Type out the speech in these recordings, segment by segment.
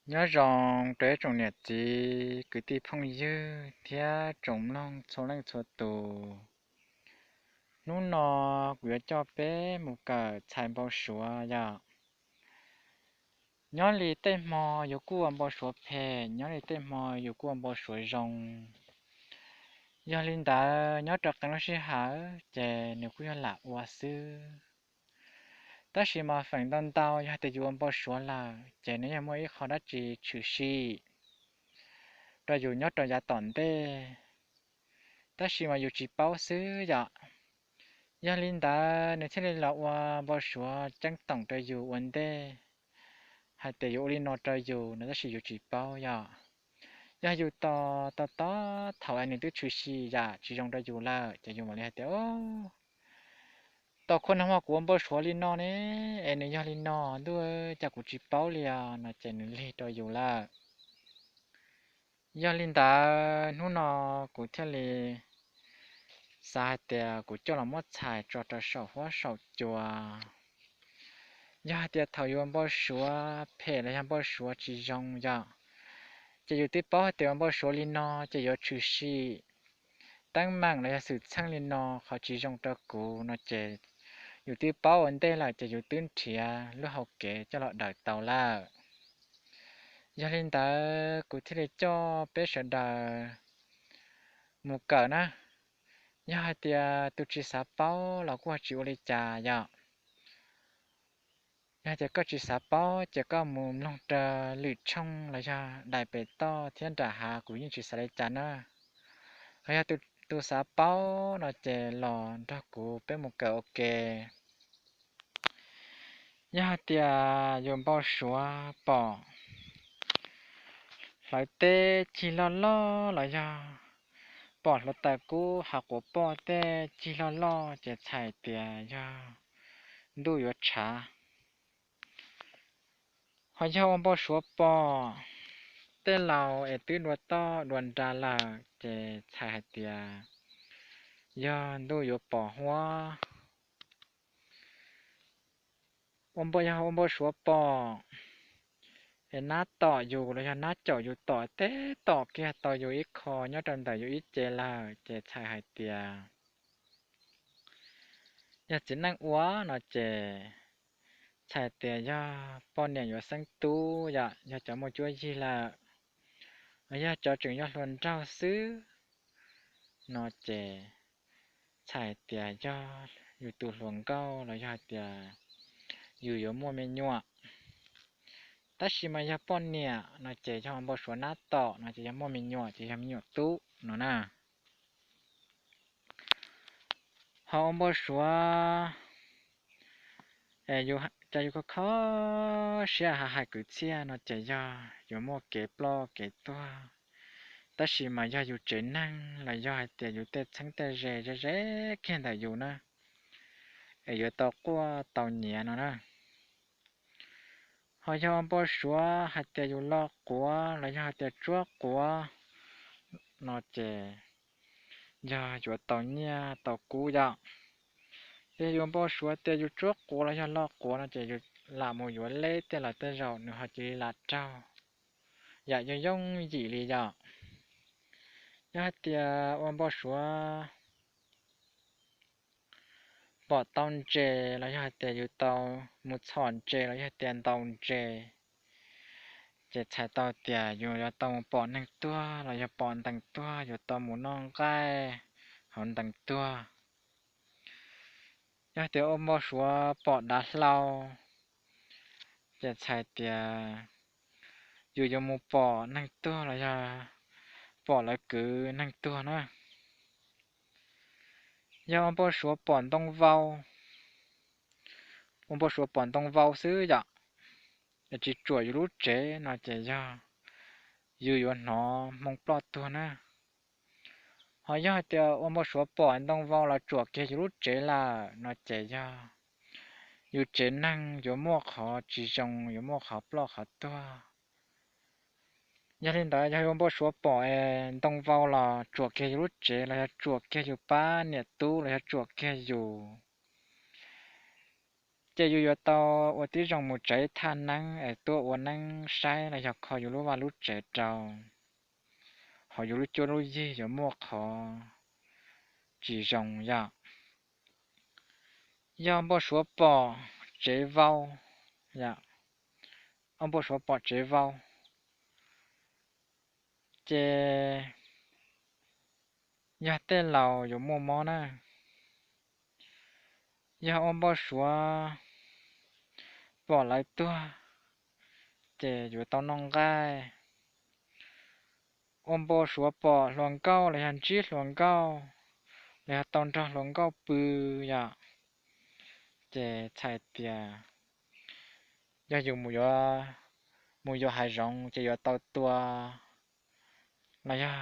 Nyob zoo rau ib tsoom niam txiv kwv tij phooj ywg thiab tsoom mloog txhua leej txhua tus. Hnub no kuv yuav coj peb mus kawm txhais npau suav yom. Nyob li tej hmo yus kuj ua npau suav phem, nyob li tej hmo yus kuj ua npau suav zoo. Yog li ntawd nyob rau qee lub sij hawm ces nws kuj yog lam ua xwb. Tab sis mas feem ntau ntau yog hais tias yus ua npau suav lawm ces nws yog muaj ib qho dab tsi tshwm sim rau yus nyob rau yav tom ntej, tab sis mas yus tsis paub xwb yom. Yog li ntawd nws thiaj li los ua npau suav ceeb toom rau yus ua ntej hais tias yuav ua li no rau yus no tab sis yus tsis paub yom. Yog yus tos tos tos thaum es nws twb tshwm sim yam tsis zoo rau yus lawm ces yus mam li hais tias, Tos khuv nag hmo kuv ua npau suav li no ne, es nws yog li no ntuj, cas kuv tsis paub li os, no ces nws lig rau yus lawm. Yog li ntawd hnub no kuv thiaj li xav hais tias kuv coj los muab txhais tso rau saum huab saum cua. Yog hais tias thaum yus ua npau suav phem los yog npau suav tsis zoo yom, ces yus twb paub hais tias ua npau suav li no ces yuav tshwm sim teeb meem los yog xwm txheej li no, qhov tsis zoo rau kuv no ces yus twb paub ua ntej lawm ces yus twb nrhiav lub hau kev coj los daws tau lawm. Yog li ntawd kuv thiaj li coj peb sawv daws mus kawm na. Yog hais tias tus tsis xav paub los kuj tsis ua li cas yom. Yog tias koj tsis xav paub ces koj mus mloog rau lwm tshooj los yog daim pem toj thiab nram hav, kuv yeej tsis xav li cas na. Ho yog tus xav paub no ces los nrog kuv peb mus kawm ua ke. Yog hais tias yus npau suav pom hlawv teb cig loj loj los yog pom hluav taws kub hav quav poj tej cig loj loj ces txhais tias yog ntuj yuav tshav. Ho yog ua npau suav pom tej laus es twb dua toj dua nra lawm ces txhais hais tias yog ntuj yuav pos huab. Yog ua npau suav pom es nab tom yus los yog nab caum yus tom teb tom kiag tau yus ib qho nyob rau ntawm yus ib ce lawm ces txhais hais tias yog txiv neej ua no ces txhais tias yog poj niam yuav xeeb tub yom, yog cov muaj cuab yig lawm. Yog cov tseem yog hluas nraug xwb no ces txhais tias yog yus tus hluas nkauj los yog hais tias yus yuav muaj me nyuam. Tab sis mas yog poj niam no ces yog ua npau suav nab tom no ces yog muaj me nyuam ces yog me nyuam tub no na. Ho ua npau suav es yus, cas yus kho kho siab hais kwv txhiaj no ces yog yuav muaj kev ploj kev tuag. Tab sis mas yog yus tsev neeg los yog hais tias yus tej txheeb tej ze ze ze kiag ntawm yus na, es yuav tau quaj tau nyiav no na. Ho yog ua npau suav hais tias yus lo quav los yog hais tias tsuab quav no ces yog yuav tau nyiaj tau kub yom. Yog yus npau suav tias yus tsuab quav los yog lo quav no ces yus lam mus yuav leb tej los tej zaum nws ho cia li lam raug yam yooj yooj yim li yom. Yog hais tias ua npau suav pom tau ntses los yog hais tias yus tau mus txhom ntses los yog tias ntaus ntses, ces txhais tau tias yus yuav tau mus pom neeg tuag los yog pom ntees tuag, yuav tau mus noj nqaij hauv ntees tuag. Yog tias ua npau suav pom dav hlau, ces txhais tias yus yuav mus pom neeg tuag los yog pom lawv kwv neeg tuag na. Yog ua npau suav pom ntoo vau, ua npau suav pom ntoo vau xwb yom, es tsis tsuam yus lub tsev no ces yog yus yuav hnov hmoo ploj tuag na. Ho yog hais tias ua npau suav pom ntoo vau los tsuam kiag yus lub tsev lawm no ces yog yus tsev neeg yuav muaj qhov tsis zoo, yuav muaj qhov ploj qhov tuag. Yog li ntawd yog ua npau suav pom ntoo vau los tsuam kiag yus lub tsev los yog tsuam kiag yus pab niam tub los yog tsuam kiag yus ces yus yuav tau ua tib zoo mus tsev thaj neeb es tuaj ua neeb saib los yog kho yus lub vaj lub tsev rau, hauv yus lub cuab lub yig yuav muaj qhov tsis zoo yom. Yog npau suav pom tsev vau, yog npau suav pom tsev vau, ces yog tej laus yuav muaj mob na. Yog ua npau suav pom lawv tuag, ces yuav tau noj nqaij. Ua npau suav pom hluas nkauj los yog ntsib hluas nkauj, los yog tau nrog hluas nkauj pw yom, ces txhais tias yog yus mus yuav, mus yos hav zoov ces yuav tau tua, los yog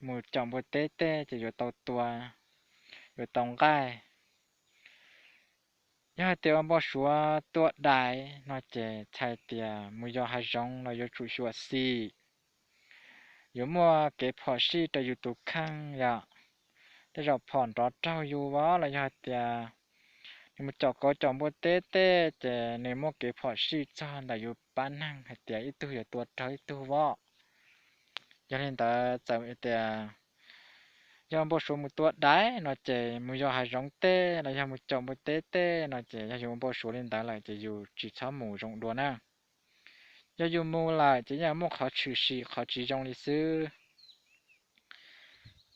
mus caum npua teb tej ces yuav tau tua, yuav tau nqaij. Yog hais tias ua npau suav tua dais no ces txhais tias mus yos hav zoov los yuav tsum xyuam xim, yuav muaj kev phom sij rau yus tus kheej yom. Tej zaum phom nrov raug yus los yog hais tias nws mus caum kauv caum npua teb tej ces nws muaj kev phom sij txog ntawm yus pab neeg hais tias ib tug yuav tua raug ib tug voj. Yog li ntawd txawm tias yog npau suav mus tua dais no ces mus yos hav zoov tej los yog mus caum npua teb tej no ces yog yus ua npau suav li ntawd lawm ces yus tsis txhob mus zoo dua na. Yog yus mus lawm ces yeej muaj qhov tshwm sim qhov tsis zoo li xwb.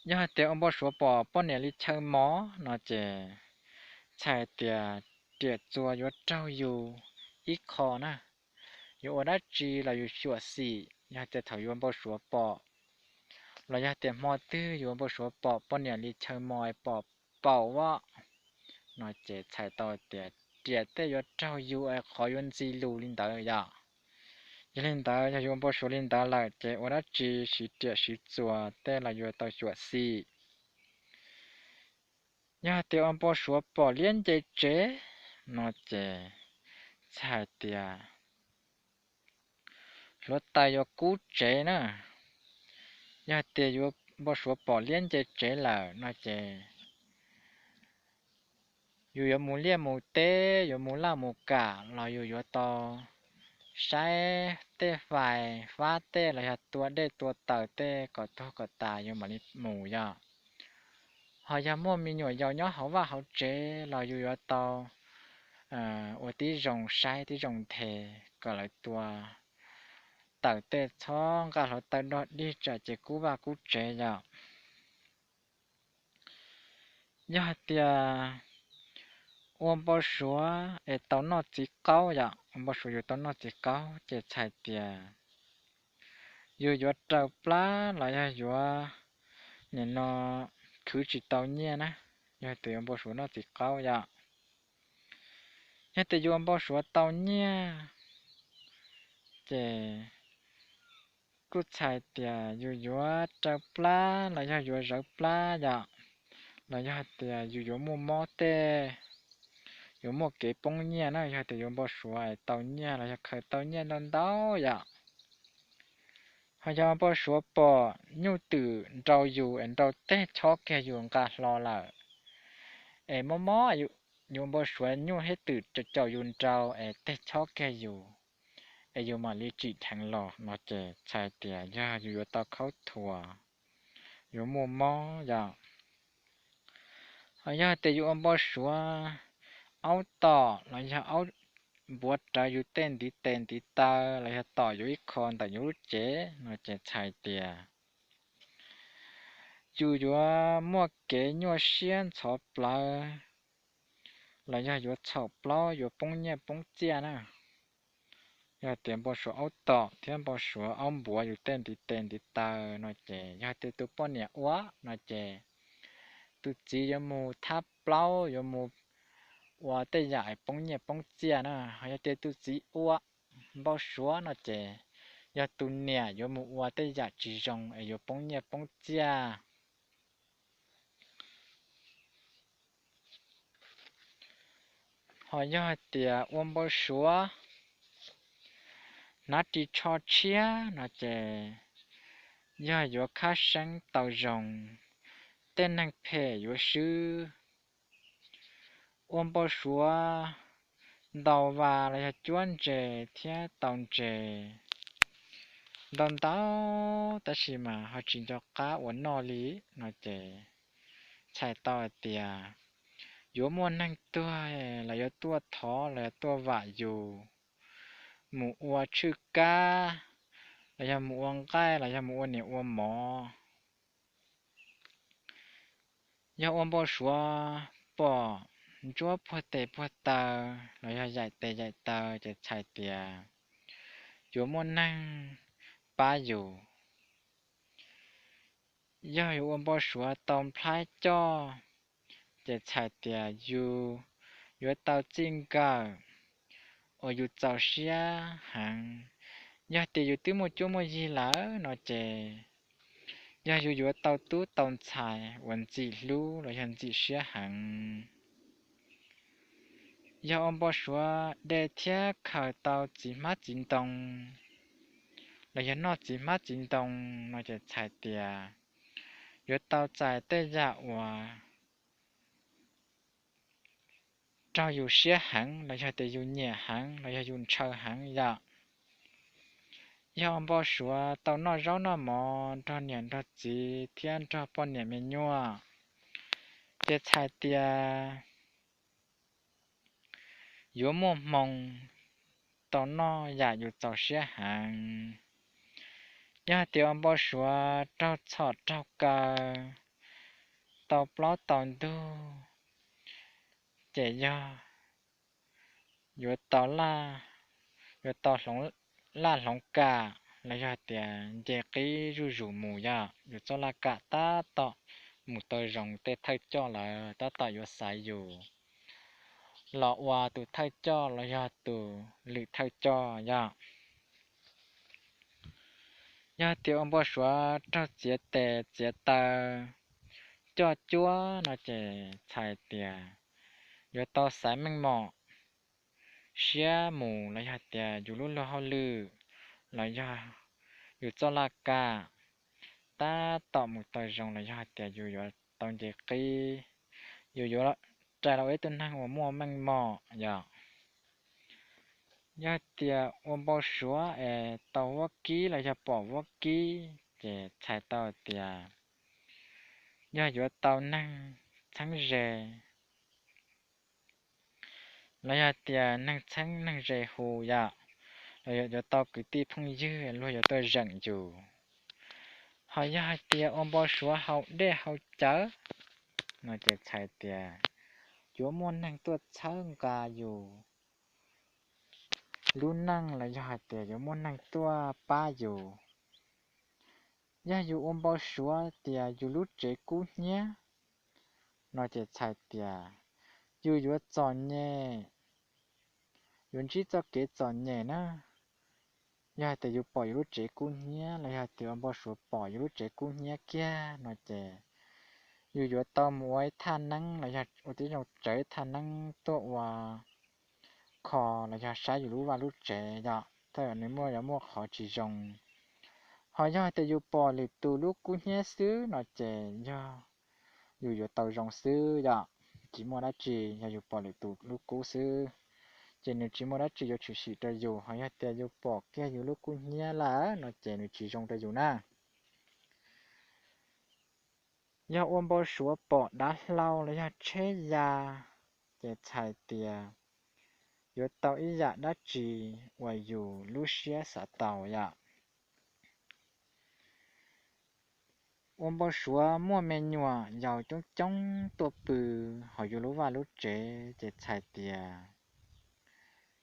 Yog hais tias ua npau suav pom poj niam li chaw mos no ces txhais tias riam txuas yuav raug yus ib qho na. Yuav ua dab tsi los yus xyuam xim, yog tias thaum yuav npau suav pom, los yog tias hmo twg yuav npau suav pom poj niam li chaw mos pom paum voj no ces txhais tau tias riam tej yuav raug yus es qhov yuav ntxi lus li ntawd yom. Yog li ntawd yog yuav npau suav li ntawd lawm ces ua dab tsi siv riam siv txuas tej los yuav tau xyuam xim. Yog hais tias ua npau suav pom liab nce tsev no ces txhais tias hluav taws yuav kub tsev na. Yog hais tias yuav npau suav pom liab nce tsev lawm no ces yus yuav mus liaj mus teb, yuav mus laj mus kam los yus yuav tau saib tej fais fab tej los yog tua dej tua taws tej kom tuag kom tas yus mam li mus yom. Ho yog muaj me nyuam yaus nyob hauv vaj hauv tsev los yus yuav tau ua tib zoo saib tib zoo nthe kom lawv tua taws tej txhob nqa hluav taws dog dig tsam ces kub vaj kub tsev yom. Yog hais tias ua npau suav es tau noj txiv qaub yom, ua npau suav yus tau noj txiv qaub ces txhais tias yus yuav raws plab los yog yuav nim no khwv tsis tau nyiaj na. Yog hais tias yuav npau suav noj txiv qaub yom. Yog tias yuav npau suav tau nyiaj ces kuj txhais tias yus yuav raws plab los yog yuav zawv plab yom, los yog hais tias yus yuav muaj mob tej, yuav muaj kev poob nyiaj na. Yog tias yuav npau suav es tau nyiaj los yog khaws tau nyiaj ntau ntau yom. Ho yog npau suav pom nyuj twm nrau yus es nrau tej chob kiag yus nqa hlo lawm, es mob mob yuav npau suav nyuj thiab twm caum yus nrau es tej chob kiag yus, es yus mam li tsim dheev los no ces txhais tias yog yus yuav tau khaub thuas, yuav muaj mob yom. Ho yog tias yus ua npau suav aub tom los yog aub npuav rawv yus tej ntiv tes ntiv taw los yog tom yus ib qho ntawm yus lub cev no ces txhais tias yus yuav muaj kev nyuaj siab ntxhov plawv los yog yuav txhaum plaub yuav poob nyiaj poob txiaj na. Yog tias npau suav aub tom thiab npau suav aub npuav yus tej ntiv tes ntiv taw no ces yog tias tus poj niam ua no ces tus txiv yuav mus thab plaub yuav mus ua tej yam poob nyiaj poob txiaj na. Ho yog tias tus txiv ua npau suav no ces yog tus niam yuav mus ua tej yam tsis zoo es yuav poob nyiaj poob txiaj. Ho yog hais tias ua npau suav hnav ris tsho tshiab no ces yog yuav khab seeb tau zoo, tej neeg phem yuav swb. Ua npau suav ntau vas los yog cuab ntses thiab tau ntses ntau ntau, tab sis mas ho tsis nco qab ua noj li no ces txhais tau hais tias yuav muaj neeg tuag los yuav tuaj thov los yog tuaj vam yus mus ua tshwj kab, los yog mus ua nqaij los yog mus ua niam ua mov. Yog ua npau suav pom ntsuab puag tes puag taw los yog yaim tes yaim taw ces txhais tias yuav muaj neeg pab yus. Yog yuav ua npau suav tau nplhaib coj ces txhais tias yus yuav tau txij nkawm uas yus txaus siab heev. Yog tias yus twb muaj cuab muaj yig lawm no ces yog yus yuav tau tub tau ntxhais uas ntxim hlub los yog ntxim siab heev. Yog ua npau suav de thiab khaws tau txiv hmab txiv ntoo los yog noj txiv hmab txiv ntoo no ces txhais tias yuav tau txais tej yam uas raug yus siab heev los yog tias yus nyiam heev los yog yus ntshaw heev yom. Yog ua npau suav tau noj zaub noj mov nrog niam nrog txiv thiab nrog poj niam me nyuam ces txhais tias yuav muaj hmoo tau noj yam yus txaus siab heev. Yog hais tias ua npau suav raug txhom raug kaw tau plaub tau ntug ces yog yuav tau, yuav tau laj hloov kam los yog tias nce qib zuj zus mus yom. Yus txoj laj kam tab tom mus tau zoo, tej thawj coj lawv tab tom yuav xaiv yus los ua tus thawj coj los yog tus lwm thawj coj yom. Yog tias ua npau suav raug txiav tes txiav taw coj cuab no ces txhais tias yuav tau xaiv meej mom siab mus los yog tias yus lub luag hauj lwm los yog yus txoj laj kam tab tom mus tau zoo los yog tias yus yuav tau nce qib, yus yuav rais los ua ib tug neeg uas muaj meej mom yom. Yog tias ua npau suav es tau vaub kib los yog pom vaub kib ces txhais tau tias yog yuav tau neeg txheeb ze los yog tias neeg txheeb neeg ze hu yom, los yuav tau kwv tij phooj ywg luag yuav tuaj zeem yus. Ho yog hais tias ua npau suav haus dej haus cawv no ces txhais tias yuav muaj neeg tuaj txhawb nqa yus lub neej los yog hais tias yuav muaj neeg tuaj pab yus. Yog yus ua npau suav tias yus lub tsev kub hnyiab no ces txhais tias yus yuav txom nyem, yuav ntsib txoj kev txom nyem na. Yog hais tias yus pom yus lub tsev kub hnyiab los yog tias ua npau suav pom yus lub tsev kub hnyiab kiag no ces yus yuav tau mus ua ib thaj neeb los yog ua tib zoo tsawv ib thaj neeb tuaj ua kho los yog saib yus lub vaj lub tsev yom, txawm nws muaj yuav muaj qhov tsis zoo. Ho yog hais tias yus pom lwm tus lub kub hnyiab xwb no ces yog yus yuav tau zoo xwb yom, tsis muaj dab tsi. Yog yus pom lwm tus lub kub xwb ces nws tsis muaj dab tsi yuav tshwm sim rau yus. Ho yog tias yus pom kiag yus lub kub hnyiab lawm no ces nws tsis zoo rau yus na. Yog ua npau suav pom dav hlau los yog tsheb ya ces txhais tias yuav tau ib yam dab tsi uas yus lub siab xav tau yom. Ua npau suav muaj me nyuam yaus coob coob tuaj pw hauv yus lub vaj lub tsev ces txhais tias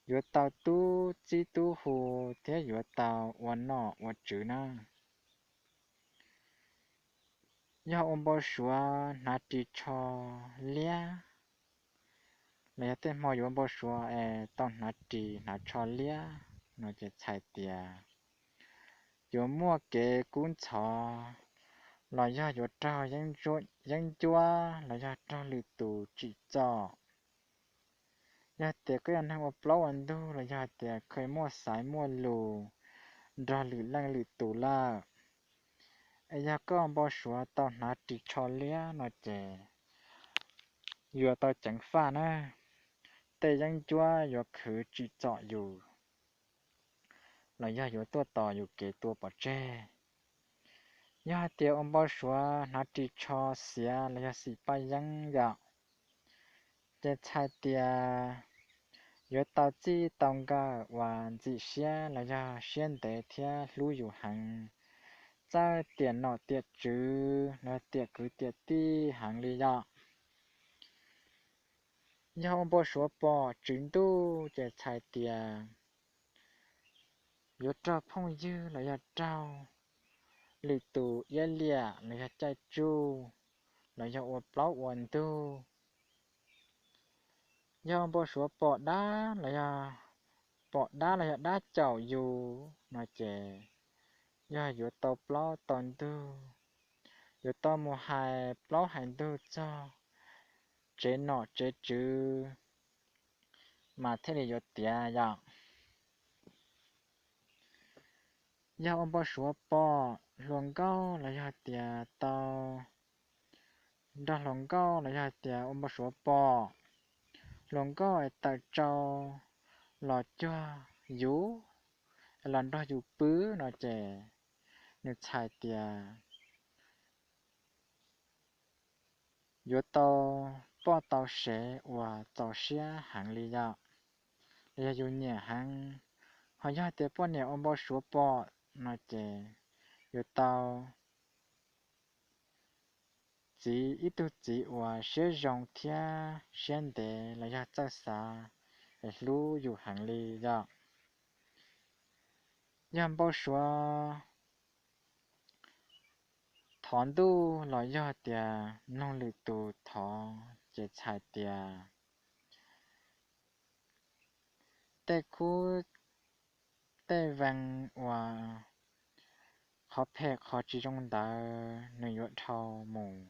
yuav tau tub txib tub hu thiab yuav tau ua nom ua tswv na. Yog ua npau suav hnav ris tsho liab los yog tej hmo yuav ua npau suav es tau hnav ris hnav tsho liab no ces txhais tias yuav muaj kev kub ntxhov los yog yuav raug yeeb ncuab los yog raug lwm tus tsim txom. Yog tias koj yog neeg ua plaub ua ntug los yog hais tias koj muaj xaiv muaj lus nrog lwm leej lwm tus lawm, es yog koj ua npau suav tau hnav ris tsho liab no ces yuav tau ceev faj na. tej yeeb ncuab yuav khwv tsim txom yus los yog yuav tuaj tos yus kev tua pov tseg. Yog hais tias ua npau suav hnav ris tsho xiav los yog xim paj yeeb yom, ces txhais tias yuav tau txij tau nkawm uas ntxim siab los yog siab ntev thiab hlub yus heev, txawj tiam nom tiam tswv los tiam kwv tiam tij heev li yom. Yog ua npau suav pom tswv ntuj ces txhais tias yuav raug phooj ywg los yog raug lwm tus iab liam los yog caij tsuj los yog ua plaub ua ntug. Yog ua npau suav pom dab los yog pom dab los yog dab caum yus no ces yog yuav tau plaub tau ntug, yuav tau mus hais plaub hais ntug txog tsev nom tsev tswv mas thiaj li yuav tiav yom. Yog ua npau suav pom hluas nkauj los yog tias tau nrog hluas nkauj los yog tias ua npau suav pom hluas nkauj es tawm tsau los cuag yus, los nrog yus pw no ces nws txhais tias yuav tau poj tau sev uas txaus siab heev li yom, los yog yus nyiam heev. Ho yog tias poj niam ua npau suav pom no ces yuav tau txiv ib tug txiv uas siab zoo thiab siab ntev los yog txawj xav es hlub yus heev li yom. Yog npau suav thov ntuj los yog tias mloog lwm tus thov ces txhais tias tej khub tej vee uas qhov phem qhov tsis zoo ntawd nws yuav dhau mus.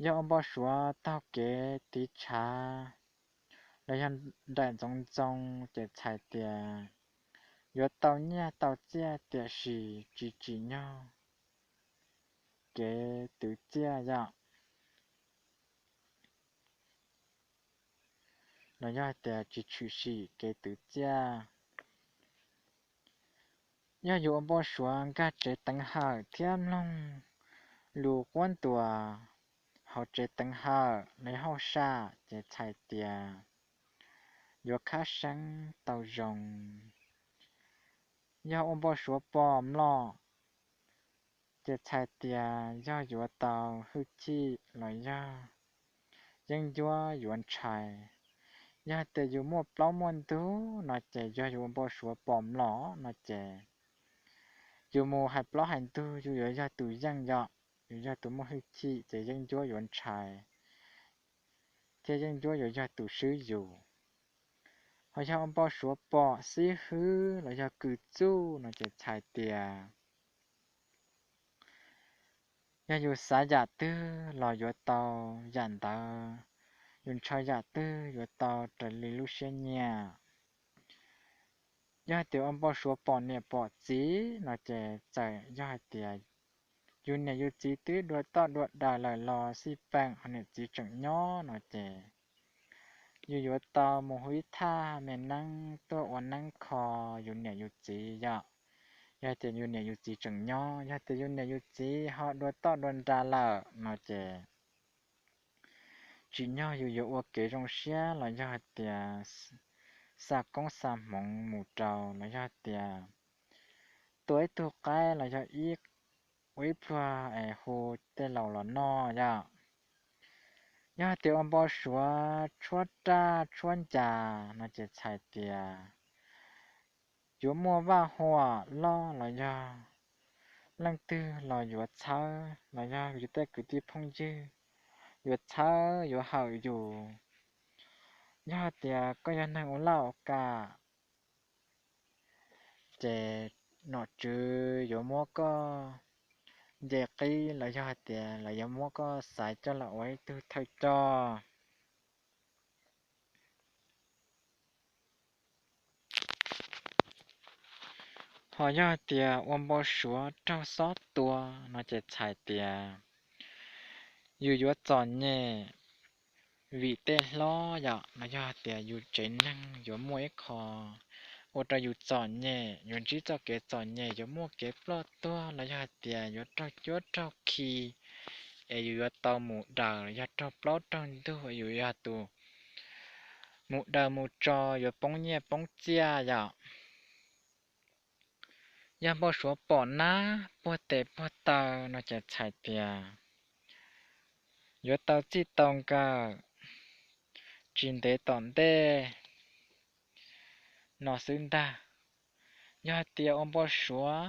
Yog ua npau suav taug kev tiv tshav los yog nraim ntxoov ntxoo ces txhais tias yuav tau nyiaj tau txiaj tiam sis tsis tsim nyog kev twv txiaj yom, los yog tias tsis tshwm sim kev twv txiaj. Yog yus ua npau suav nkag tsev teev hawm thiab mloog lus quab ntuas hauv tsev teev hawm los yog hauj sam ces txhais tias yuav khab seeb tau zoo. Yog ua npau suav pom mlom ces txhais tias yog yuav tau hwj chim los yog yeeb ncuab yuav ntshai. Yog tias yus muaj plaub muaj ntug no ces yog yus ua npau suav pom mlom no ces yus mus hais plaub hais ntug yus yuav yog tus yeej yom, yus yog tus muaj hwj chim ces yeeb ncuab yuav ntshai thiab yeeb ncuab yuav yog tus swb yus. Ho yog ua npau suav pom xib hwb los yog kws txuj no ces txhais tias yog yus xav yam twg los yuav tau yam ntawd, yus ntshaw yam twg yuav tau raws li lub siab nyiam. Yog hais tias ua npau suav pom niam pom txiv no ces txawm yog hais tias yus niam yus txiv twb dua toj dua daws lawm los xij peem ho niam txiv tseem nyob no ces yus yuav tau mus hu ib thaj me neeb tuaj ua neeb kho yus niam yus txiv yom. Yog tias yus niam yus txiv tseem nyob, yog tias yus niam yus txiv ho dua toj dua nra lawm no ces tsim nyog yus yuav ua kev zoo siab los yog hais tias xa koob xa hmoov mus rau los yog tias tua ib tug qaib los yog ib, ua ib pluag es hu tej laus los noj yom. Yog hais tias ua npau suav tshuab raj tshuab ncas no ces txhais tias yuav muaj vaj huam loj los yog leej twg los yuav txhawb los yog yus tej kwv tij phooj ywg yuav txhawb yuav hawm yus. Yog hais tias koj yog neeg ua laj ua kam ces nom tswv yuav muab koj nce qib los yog hais tias lawv yuav muab koj xaiv coj los ua ib tug thawj coj. Ho yog hais tias ua npau suav raug xob tua no ces txhais tias yus yuav txom nyem vim tej hlob yom, los yog hais tias yus tsev neeg yuav muaj ib qho ua rau yus txom nyem, yuav ntsib txoj kev txom nyem, yuav muaj kev ploj tuag, los yog hais tias yuav raug cuab raug khi, es yus yuav tau mus daws los yog raug plaub raug ntug, yus yog tus mus daws mus tso, yuav poob nyiaj poob txiaj yom. Yog npau suav pom nab puag tes puag taw no ces txhais tias yuav tau txij tau nkawm tsis ntev tom ntej no xwb ntag. Yog hais tias ua npau suav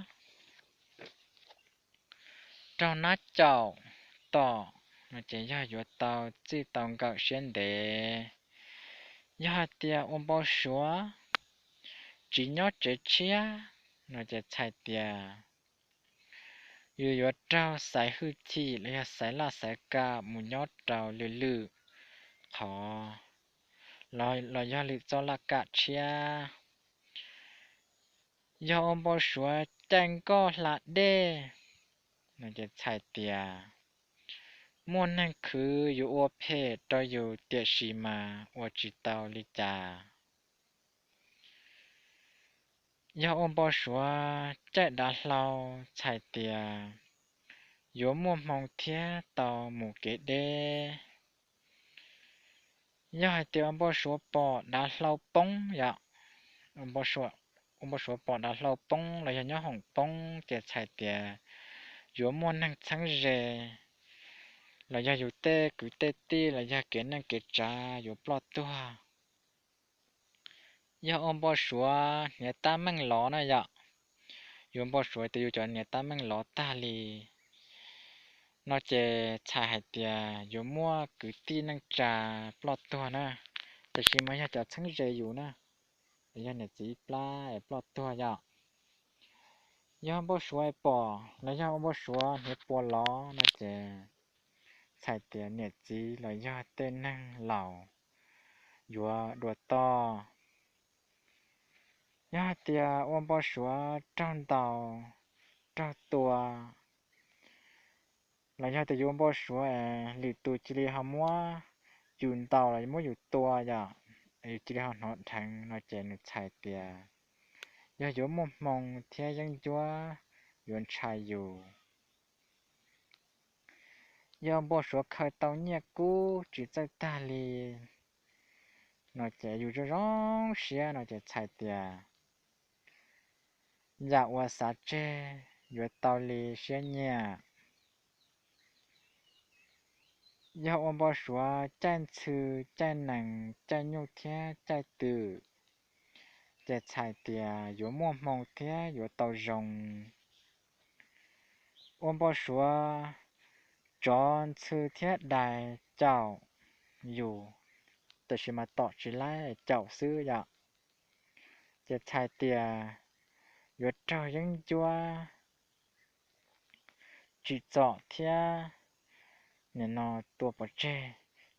raug nab caum tom no ces yog yuav tau txij tau nkawm siab ntev. Yog hais tias ua npau suav tsis nyob tsev tshiab no ces txhais tias yus yuav raug xaiv hwj chim los yog xaiv laj xaiv kam mus nyob rau lwm lwm qhov los yog lwm txoj laj kam tshiab. Yog ua npau suav caij nkoj hla dej no ces txhais tias muaj neeg khwv yuav ua phem rau yus tiam sis mas ua tsis tau li cas. Yog ua npau suav caij dav hlau txhais tias yuav muaj hmoo thiab tau mus kev deb. Yog hais tias ua npau suav pom dav hlau poob yom, ua npau suav pom dav hlau poob los yog nyob hoom poob ces txhais tias yuav muaj neeg txheeb ze los yog yus tej kwv tej tij los yog kev neej kev tsav yuav ploj tuag. Yog ua npau suav hniav tab meej lov na yom, yuav npau suav tias yus cov hniav tab meej lov tag li no ces txhais hais tias yuav muaj kwv tij neej tsa ploj tuag na, tiam sis mas yog cov txheeb ze yus na, yog niam txiv plab es ploj tuag yom. Yog npau suav pom los yog ua npau suav hniav pua lov no ces txhais tias niam txiv los yog tej neeg laus yuav dua toj. Yog hais tias ua npau suav raug ntaus, raug tua, los yog tias yus ua npau suav es lwm tus cia li ho muab yus ntaus los muab yus tua yom, yus cia li ho hnov dheev no ces nws txhais tias yog yuav muaj hmoo thiab yeeb ncuab yuav ntshai yus. Yog npau suav khaws tau nyiaj kub tsis txawj tag li no ces yus zoo zoo siab no ces txhais tias yam uas xav tseg yuav tau li siab nyiam. Yog ua npau suav caij ntxhw, caij nees, caij nyuj thiab caij twm ces txhais tias yuav muaj hmoo thiab yuav tau zoo. Ua npau suav tsov ntxhw thiab dais caum yus, tiam sis mas tom tsis laib caum xwb yom, ces txhais tias yuav raug yeeb ncuab, tsim txom thiab nim no tua pov tseg.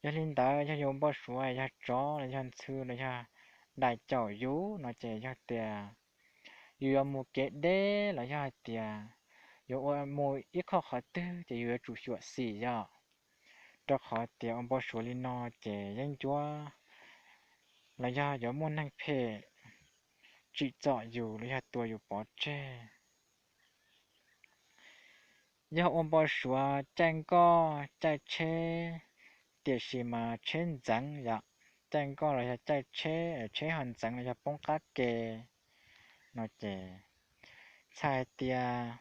Yog li ntawd yog yus npau suav yog tsov los yog ntxhw los yog dais caum yus no ces yog tias yus yuav mus kev deb los yog hais tias yuav ua mus ib qho qhov twg ces yus yuav tsum xyuam xim yom, rau qhov tias ua npau suav li no ces yeeb ncuab los yog yuav muaj neeg phem tsim txom yus los yog tua yus pov tseg. Yog ua npau suav caij nkoj caij tsheb, tiam sis mas tsheb ntxeev yom, caij nkoj los yog caij tsheb, tsheb ho ntxeev los yog poob qab ke no ces txhais hais tias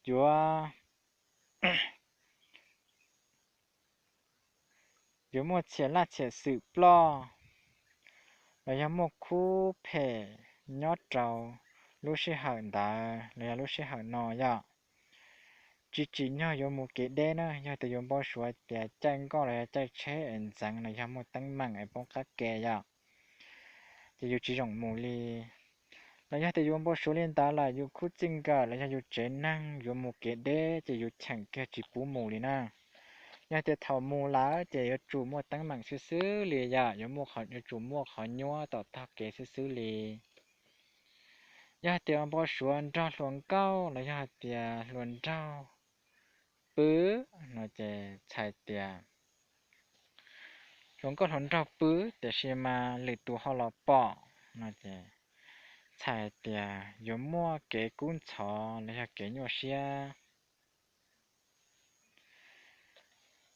yuav yuav muaj txhiam laj txhiam xwm ploj los yog muaj khub phem nyob rau lub sij hawm ntawd los yog lub sij hawm no yom. Tsis tsim nyog yuav mus kev deb na, yog tias yuav npau suav tias caij nkoj los yog caij tsheb es ntxeev los yog muaj teeb meem es poob qab ke yom, ces yus tsis zoo mus li. Los yog tias yuav npau suav li ntawd lawm yus khub txij nkawm los yog yus tsev neeg yuav mus kev deb ces yus cheem kiag tsis pub mus li na. Yog tias thaum mus lawm ces yuav tsum muaj teeb meem xwb xwb li yom, yuav muaj, yuav tsum muaj qhov nyuaj tom tog kev xwb xwb li. Yog tias npau suav nrog hluas nkauj los yog hais tias hluas nraug pw no ces txhais tias hluas nkauj hluas nraug pw, tiam sis mas lwm tus ho los pom no ces txhais tias yuav muaj kev kub ntxhov los yog kev nyuaj siab.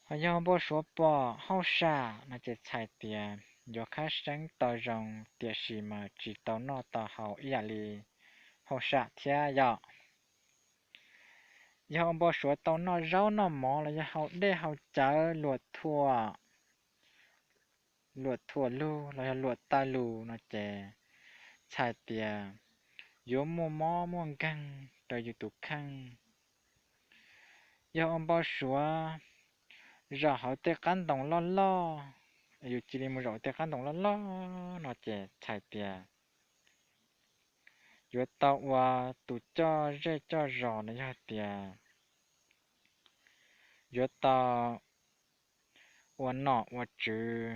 Ho yog npau suav pom hauj sam no ces txhais tias yuav khab seeb tau zoo, tiam sis mas tsis tau noj tau haus ib yam li hauj sam thiab yom. Yog ua npau suav tau noj zaub noj mov los yog haus dej haus cawv luam thuam, luam thuam lug los yog luam taw lus no ces txhais tias yuav muaj mob muaj nkeeg rau yus tus kheej. Yog ua npau suav zaum hauv tej qab ntoo loj loj, yus cia li mus zaum tej qab ntoo loj loj no ces txhais tias yuav tau ua tus coj zej coj zos los yog tias yuav tau ua nom ua tswv,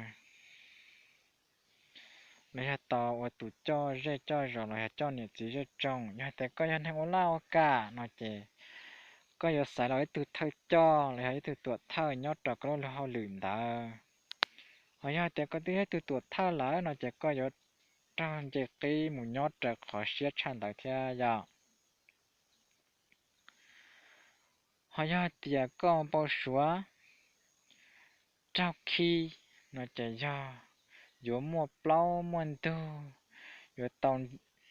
los yog tau ua tus coj zej coj zos los yog coj niam txiv zej tsoom. Yog hais tias koj yog neeg ua laj ua kam no ces koj yuav xaiv los ib tug thawj coj los yog ib tug tuam thawj nyob rau koj lub luag hauj lwm ntawd. Ho yog hais tias koj twb yog ib tug tuam thawj lawm no ces koj yuav raug nce qib mus nyob raws qhov siab tshaj ntawd thiab yom. Ho yog hais tias koj npau suav raug khi no ces yog yuav muaj plaub muaj ntug, yuav tau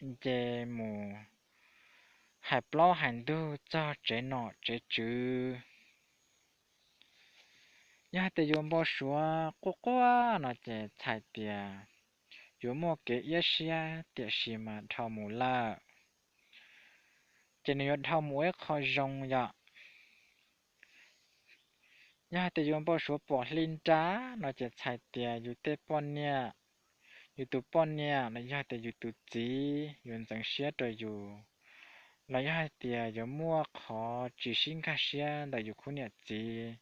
nce mus hais plaub hais ntug txog tsev nom tsev tswv. Yog hais tias yuav npau suav quaj quaj no ces txhais tias yuav muaj kev iab siab tiam sis mas dhau mus lawm, ces nws yuav dhau mus ua ib qho zoo yom. Yog hais tias yuav npau suav pom hli nra no ces txhais tias yus tej poj niam, yus tus poj niam los yog tias yus tus txiv yuav ntxeev siab rau yus, los yog hais tias yuav muaj qhov tsis sib nkag siab ntawm yus khub niam txiv,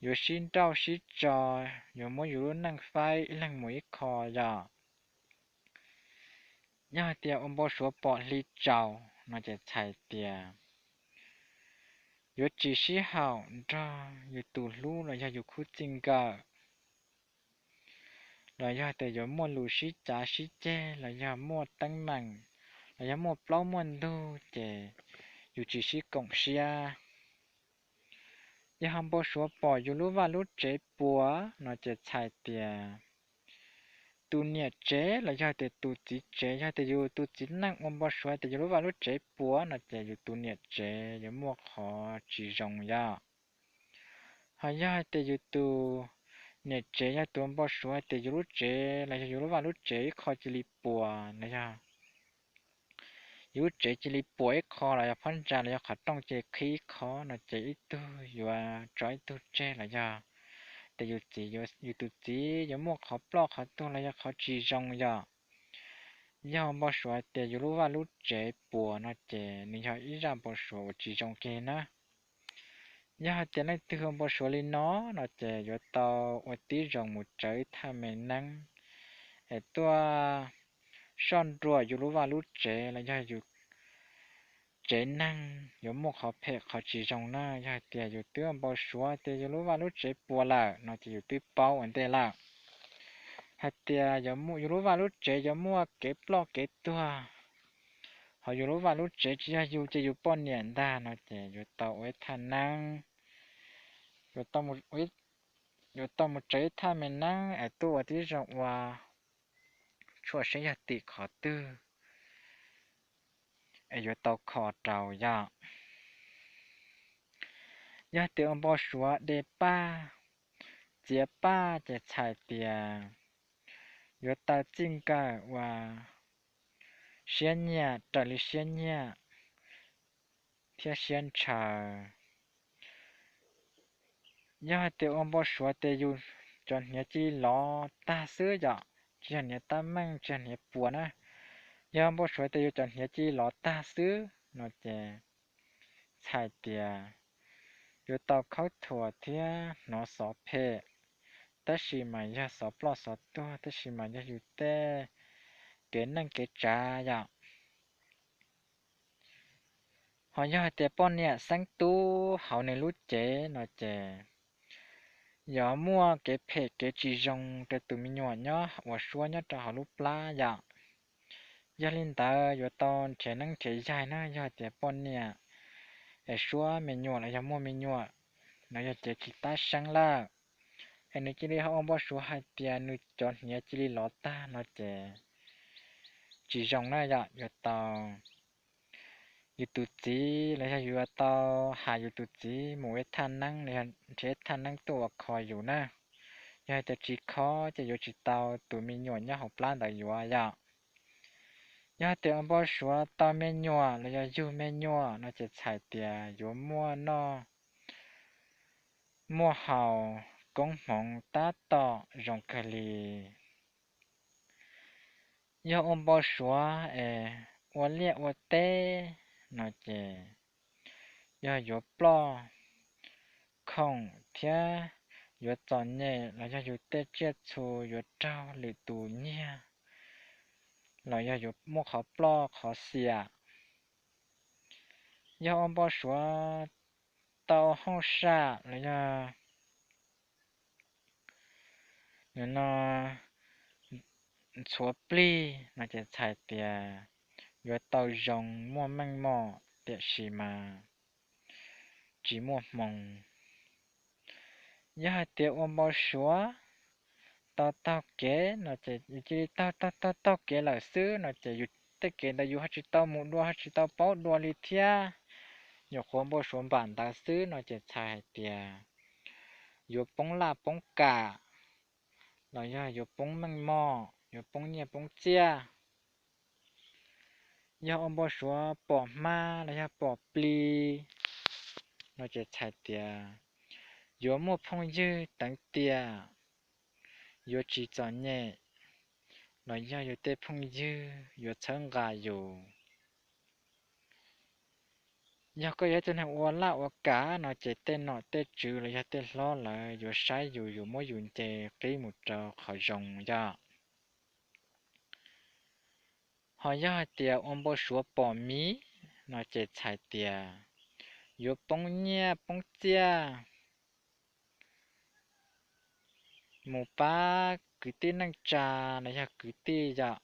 yuav sib nrauj sib tso, yuav muab yus lub neej faib ib leeg mus ib qho yom. Yog hais tias ua npau suav pom hli tsaus no ces txhais tias yuav tsis sib haum nrog yus tus hlub los yog yus khub txij nkawm, los yog tias yuav muaj lus sib cav sib ceg los yog muaj teeb meem, los yog muaj plaub muaj ntug ces yus tsis sib koom siab. Yog ho npau suav pom yus lub vaj lub tsev puas no ces txhais tias tus niam tsev los yog tias tus txiv tsev, yog tias yus tus txiv neej ua npau suav tias yus lub vaj lub tsev puas no ces yus tus niam tsev yuav muaj qhov tsis zoo yom. Ho yog hais tias yus tus niam tsev yog tus npau suav tias yus lub tsev los yog yus lub vaj lub tsev ib qho cia li puas los yog yus lub tsev cia li puas ib qho los yog phab ntsa los yog qhov rooj cia li qhib ib qho no ces ib tug yuav tso ib tug tseg los yog tias yus txiv, yus tus txiv yuav muaj qhov ploj qhov tuag los yog qhov tsis zoo yom. Yog npau suav tias yus lub vaj lub tsev puas no ces nws yog ib zaj npau suav uas tsis zoo kiag na. Yog hais tias leej twg ua npau suav li no no ces yuav tau ua tib zoo mus tsawv ib thaj me neeb es tuaj soj nruam yus lub vaj lub tsev los yog yus tsev neeg yuav muaj qhov phem qhov tsis zoo na. Yog hais tias yus twb ua npau suav tias yus lub vaj lub tsev puas lawm no ces yus twb paub ua ntej lawm hais tias yus lub vaj lub tsev yuav muaj kev ploj kev tuag. Ho yus lub vaj lub tsev tsis yog yus ces yus poj niam ntag no ces yuav tau ua ib thaj neeb, yuav tau mus tsawv ib thaj me neeb es tuaj ua tib zoo ua tshuaj seb yog tim qhov twg es yuav tau kho rau yom. Yog tias ua npau suav de paj, txiav paj ces txhais tias yuav tau txij nkawm ua siab nyiam raws li siab nyiam thiab siab ntshaw. Yog hais tias ua npau suav tias yus cov hniav cia li lov tag xwb yom, tsis yog hniav tab meeg tsis yog hniav puas na, yog npau suav tias yus cov hniav cia li lov tag xwb no ces txhais tias yuav tau khaub thuas thiab hnov xov phem, tab sis mas yog xov ploj xov tuag tab sis mas yog yus tej kev neej kev tsav yom. Ho yog hais tias poj niam xeeb tub hauv nws lub cev no ces yuav muaj kev phem kev tsis zoo rau tus me nyuam nyob uas suab nyob rau hauv lub plab yom. Yog li ntawd yuav tau nrhiav neeb nrhiav yaig na, yog tias poj niam es suab me nyuam los yog muaj me nyuam los yog cev tsis tab seeb lawm, es nws cia li ho ua npau suav hais tias nws cov hniav cia li lov tag no ces tsis zoo na yom. Yuav tau yus tus txiv los yog yuav tau has yus tus txiv mus ib thaj neeb los yog nrhiav ib thaj neeb tuaj ua kho yus na. Yog hais tias tsis kho ces yuav tsis tau tus me nyuam nyob hauv plab ntawd yuav yom. Yog hais tias ua npau suav tau me nyuam los yog yug me nyuam no ces txhais tias yuav muaj noj muaj haus, koob hmoov tab tom zoo kawg li. Yog ua npau suav es ua liaj ua teb no ces yog yuav ploj khoom thiab yuav txom nyem los yog yus tej tsiaj txhu yuav raug lwm tus nyiag los yog yuav muaj qhov ploj qhov xiam. Yog ua npau suav tau hauj sam los yog no ntxhuav plig no ces txhais tias yuav tau zoo muaj meej mom tiam sis mas tsis muaj hmoo. Yog hais tias ua npau suav tau taug kev no ces yus cia li taug taug taug taug kev lawm xwb no ces yus tej kev ntawd yus ho tsis tau mus dua ho tsis tau paub dua li thiab. Nyuam qhuav npau suav npam ntawd xwb no ces txhais hais tias yuav poob laj poob kam los yog yuav poob meej mom, yuav poob nyiaj poob txiaj. Yog ua npau suav pom hmab los yog pom plis no ces txhais tias yuav muaj phooj ywg teev tiam, yuav tsis txom nyem los yog yus tej phooj ywg yuav txhawb nqa yus. Yog koj yog ib tug neeg ua laj ua kam no ces tej nom tej tswv los yog tej hlob lawv yuav saib yus, yuav muab yus nce qib mus rau qhov zoo yom. Ho yog hais tias ua npau suav pom miv no ces txhais tias yuav poob nyiaj poob txiaj mus pab kwv tij neej tsa los yog kwv tij yom.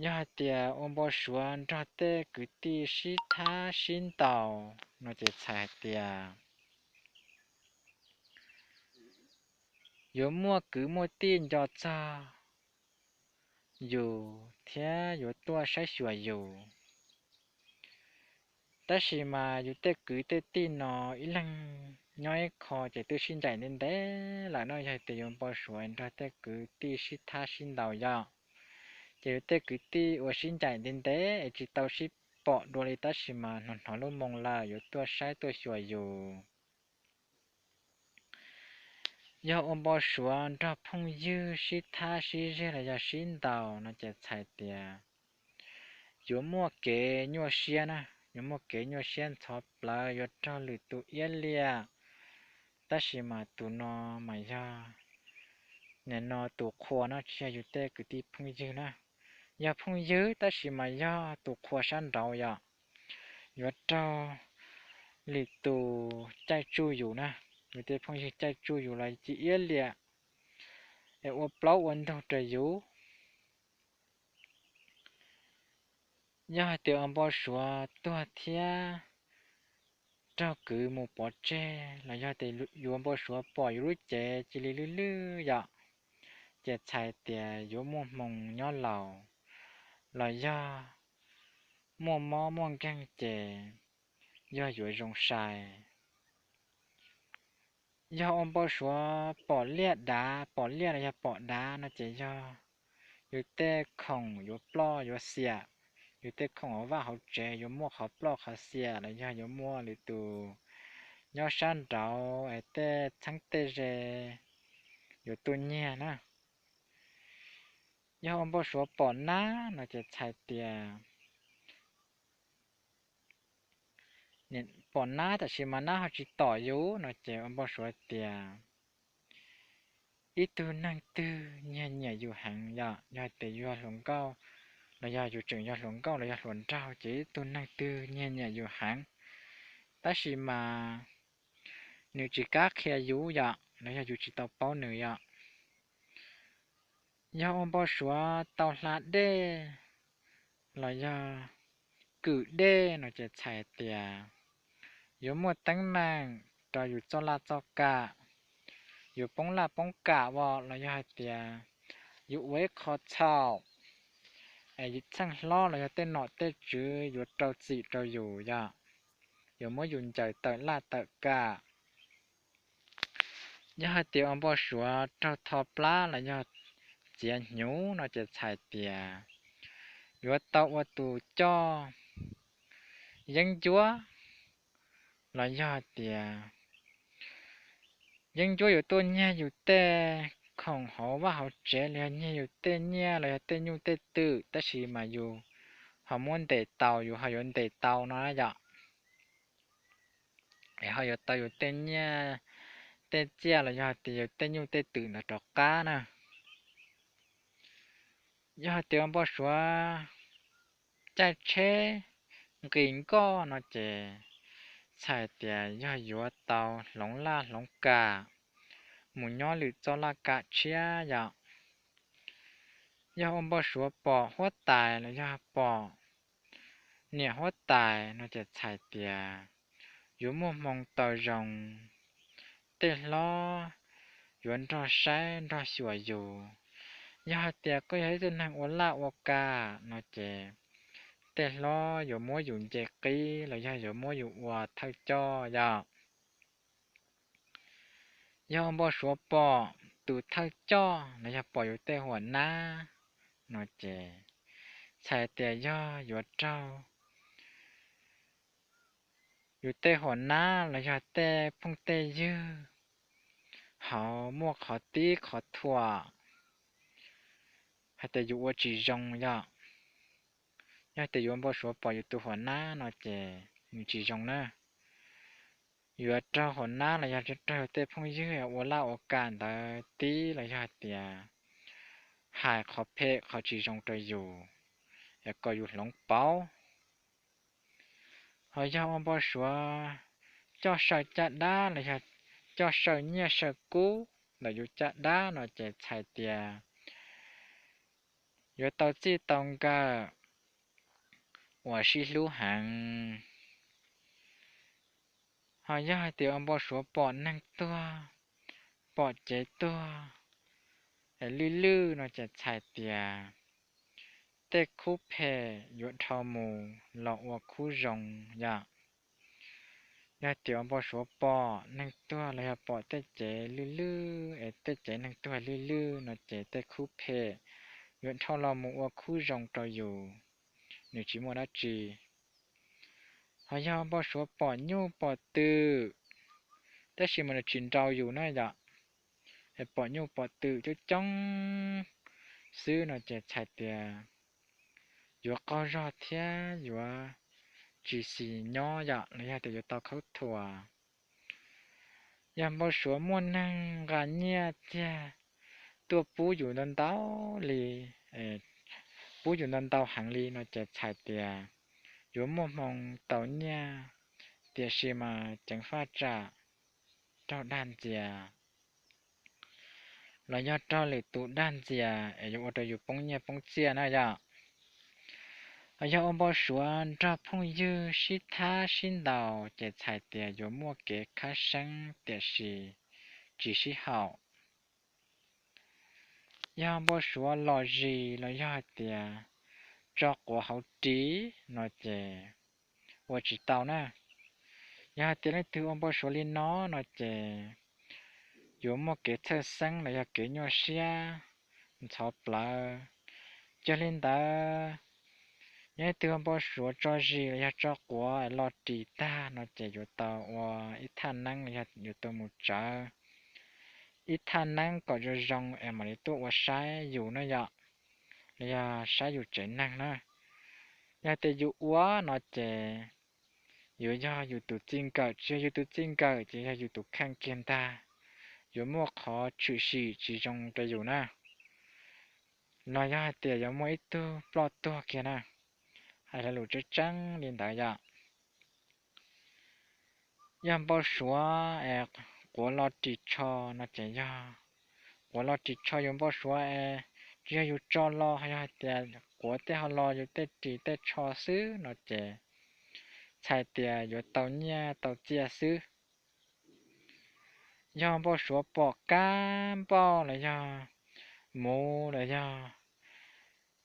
Yog hais tias ua npau suav nrog tej kwv tij sib thab sib ntaus no ces txhais hais tias yuav muaj kwv muaj tij nco txog yus thiab yuav tuaj saib xyuas yus. Tab sis mas yus tej kwv tej tij no ib leeg nyob ib qho ces twb sib ncaim ntev ntev lawm no, yog tias yuav npau suav nrog tej kwv tij sib thab sib ntaus yom, ces yus tej kwv tij uas sib ncaim ntev ntev es tsis tau sib pom dua li tab sis mas hnov hnov lub moo lawm yuav tuaj saib tuaj xyuas yus. Yog ua npau suav nrog phooj ywg sib thab sib zeg los yog sib ntaus no ces txhais tias yuav muaj kev nyuaj siab na, yuav muaj kev nyuaj siab ntxhov plawv, yuav raug lwm tus iab liam. Tab sis mas tus no mas yog nim no tus qhua no tsis yog yus tej kwv tij phooj ywg na, yog phooj ywg tab sis mas yog tus qhua sab nraud yom, yuav raug lwm tus caij tsuj yus na, yus tej phooj ywg caij tsuj yus los ci iab liam es ua plaub ua ntug rau yus. Yog hais tias ua npau suav tuag thiab raug kwv mus pov tseg los yog tias yuav npau suav pom yus lub cev cia li lwj lwj yom, ces txhais tias yuav muaj hmoo nyob laus los yog muaj mob muaj nkeeg ces yog yuav zoo sai. Yog ua npau suav pom liaj dav, pom liaj los yog pom dav no ces yog yus tej khoom yuav ploj yuav xiam, yus tej khoom hauv vaj hauv tsev yuav muaj qhov ploj qhov xiam los yog yuav muaj lwm tus nyob sab nraud es tej txheeb tej ze yuav tuaj nyiag na. Yog ua npau suav pom nab no ces txhais tias pom nab tab sis mas nab ho tsis tom yus no ces ua npau suav tias ib tug neeg twg nyiag nyiam yus heev yom, yog tias yus yog hluas nkauj los yog yus tseem yog hluas nkauj los yog hluas nraug ces ib tug neeg twg nyiag nyiam yus heev, tab sis mas nws tsis kam qhia yus yom, los yog yus tsis tau paub nws yom. Yog ua npau suav tau hla dej los yog kwm dej no ces txhais tias yuav muaj teeb meem rau yus txoj laj txoj kam, yuav poob laj poob kam os, los yog hais tias yuav ua ib qho txhaum, txheej hlob los yog tej nom tej tswv yuav rau txim rau yus yom, yuav muab yus ncaws tawm laj tawm kam. Yog hais tias ua npau suav raug tho plab los yog txiav hnyuv no ces txhais tias yuav tau ua tus coj yeeb ncuab, los yog hais tias yeeb ncuab yuav tuaj nyiag yus tej khoom hauv vaj hauv tsev los yog nyiag yus tej nyiaj los yog tej nyuj tej twm, tab sis mas yus ho muab ntes tau, yus ho yuav ntes tau no yom. Es ho yuav tau yus tej nyiaj tej txiaj los yog hais tias yus tej nyuj tej twm ntawd rov qab na. Yog hais tias ua npau suav caij tsheb nqis nkoj no ces txhais tias yog yuav tau hloov laj hloov kam mus nyob lwm txoj laj kam tshiab yom. Yog ua npau suav pom huab tais los yog pom niam huab tais no ces txhais tias yuav muaj hmoo tau zoo, tej hlob yuav nrog saib nrog xyuas yus. Yog hais tias koj yog ib tug neeg ua laj ua kam no ces tej hlob yuav muab yus nce qib los yog yuav muab yus ua thawj coj yom. Yog ua npau suav pom tus thawj coj los yog pom yus tej huam nab no ces txhais tias yog yuav raug yus tej huam nab los yog tej phooj tej ywg hauv muaj qhov tib qhov thuam, hais tias yus ua tsis zoo yom. Yog tias yuav npau suav pom yus tus huam nab no ces nws tsis zoo na. Yuav raug huam nab los yog raug tej phooj ywg ua laj ua kam ntawd tib los yog hais tias hais qhov phem qhov tsis zoo rau yus, es kom yus hloov pauv. Ho yog ua npau suav coj saw caj dab los yog coj saw nyiaj saw kub ntawm yus caj dab no ces txhais tias yuav tau txij tau nkawm uas sib hlub heev. Ho yog hais tias ua npau suav pom neeg tuag, pom cev tuag es lwj lwj no ces txhais tias tej khub phem yuav dhau mus los ua khub zoo yom. Yog tias ua npau suav pom neeg tuag los yog pom tej cev lwj lwj es tej cev neeg tuag lwj lwj no ces tej khub phem yuav dhau los mus ua khub zoo rau yus, nws tsis muaj dab tsi. Ho yog npau suav pom nyuj pom twm, tab sis mas nws tsis nrau yus na yom, es pom nyuj pom twm coob coob xwb no ces txhais tias yuav qaug zog thiab yuav tsis xis nyob yom, los yog tias yuav tau khaub thuas. Yog npau suav muaj neeg nqa nyiaj txiag tuaj pub yus ntau ntau li, pub yus ntau ntau heev li no ces txhais tias yuav muaj hmoo tau nyiaj, tiam sis mas ceev faj tsam raug dag ntxias los yog raug lwm tus dag ntxias es yuav ua rau yus poob nyiaj poob txiaj na yom. Yog ua npau suav nrog phooj ywg sib thab sib ntaus ces txhais tias yuav muaj kev khab seeb tiam sis tsis sib haum. Yog npau suav los zis los yog hais tias tso quav hauv ris no ces ua tsis tau na. Yog hais tias leej twg ua npau suav li no no ces yuav muaj kev txhawj xeeb los yog kev nyuaj siab ntxhov plawv. Yog li ntawd, yog leej twg ua npau suav tso zis los yog tso quav los ris tag no ces yuav tau ua ib thaj neeb los yog yuav tau mus tsawv ib thaj neeb kom zoo zoo es mam li tuaj ua saib yus na yom, los yog saib yus tsev neeg na. Yog tias yus ua no ces yuav yog yus tus txij nkawm, tsis yog yus tus txij nkawm ces yog yus tus kheej kiag ntag, yuav muaj qhov tshwm sim tsis zoo rau yus na, los yog hais tias yuav muaj ib tug ploj tuag kiag na. Hais lo lus tseeb tseeb li ntawd yom. Yog npau suav es quav los ris tsho no ces yog quav los ris tsho yus npau suav es tsis yog yus tso los, yog hais tias quav tej ho los yus tej ris tej tsho xwb no ces txhais tias yuav tau nyiaj tau txiaj xwb. Yog npau suav pom kab npauj los yog muv los yog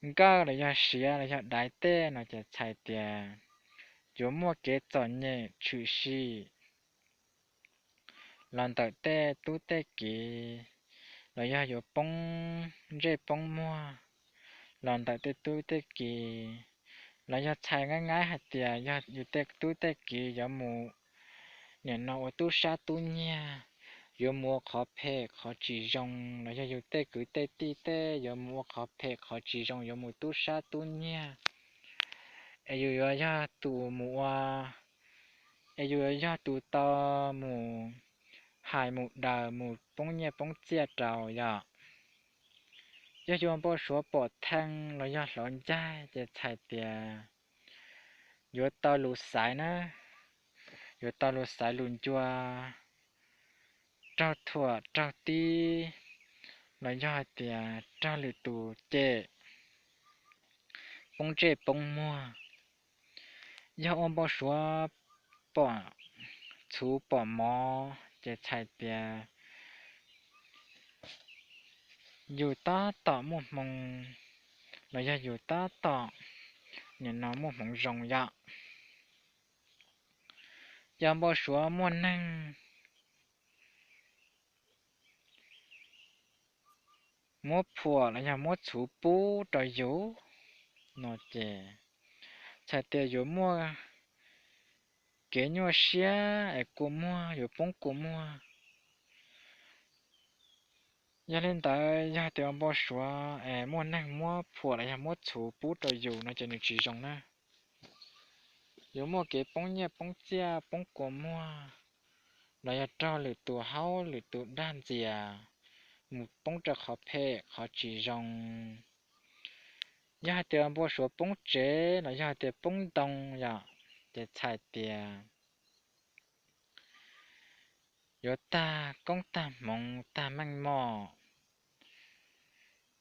nkawj los yog siav los yog daiv tej no ces txhais tias yuav muaj kev txom nyem tshwm sim los ntawm tej tub tej kiv, los yog yuav poob ntsej poob muag los ntawm tej tub tej kiv, los yog txhais nqaij nqaij hais tias yog yus tej tub tej kiv yuav mus nim no ua tub sab tub nyiag, yuav mus ua qhov phem qhov tsis zoo, los yog yus tej kwv tej tij tej yuav mus ua qhov phem qhov tsis zoo, yuav mus tub sab tub nyiag, es yus yuav yog tus mus ua, es yus yuav yog tus tau mus hais mus daws mus poob nyiaj poob txiaj rau yom. Yog yus npau suav pom thee los yog hlov ncaig ces txhais tias yuav tau lus xaiv na, yuav tau lus xaiv lus ncua, raug thuam raug tib, los yog hais tias raug lwm tus cem, poob ntsej poob muag. Yog ua npau suav pom txhuv pom mov ces txhais tias yus tab tom muaj hmoo, los yog yus tab tom nim no muaj hmoov zoo yom. Yog npau suav muaj neeg muab phuam los yog muab txhuv pub rau yus no ces txhais tias yuav muaj kev nyuaj siab es kua muag, yuav poob kua muag. Yog li ntawd yog tias ua npau suav es muaj neeg muab phuam los yog muab txhuv pub rau yus no ces nws tsis zoo na. Yuav muaj kev poob nyiaj poob txiaj poob kua muag, los yog raug lwm tus haub lwm tus dag ntxias, mus poob rau qhov phem qhov tsis zoo. Yog hais tias npau suav poob tsev los yog hais tias poob ntoo yom, ces txhais tias yuav tag koob tag hmoov tag meej mom,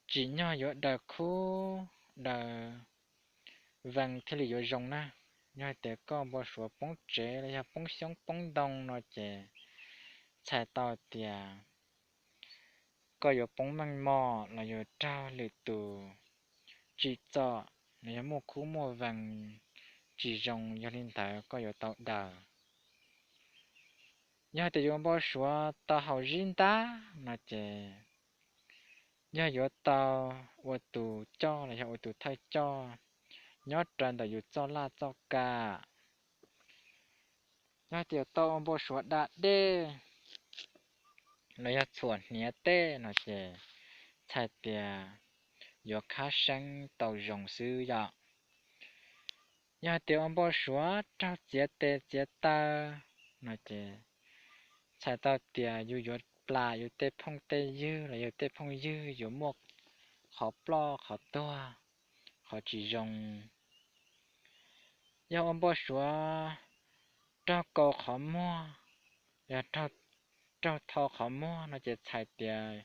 tsim nyog yuav daws khub daws vees thiaj li yuav zoo na. Yog hais tias koj npau suav poob tsev los yog poob xyoob poob ntoo no ces txhais tau tias koj yuav poob meej mom los yuav raug lwm tus tsim txom los yog muaj khub muaj vees tsis zoo, yog li ntawd koj yuav tau daws. Yog tias yuav npau suav tau haus zib ntab no ces yog yuav tau ua tus coj los yog ua tus thawj coj nyob rau ntawm yus txoj laj txoj kam. Yog tias tau ua npau suav da dej los yog txhuam hniav tej no ces txhais tias yuav khab seeb tau zoo xwb yom. Yog tias ua npau suav raug txiav tes txiav taw no ces txhais tau tias yus yuav plam yus tej phooj tej ywg los yog tej phooj ywg yuav muaj qhov ploj qhov tuag, qhov tsis zoo. Yog ua npau suav raug kaus qhov muag, yog raug tho qhov muag no ces txhais tias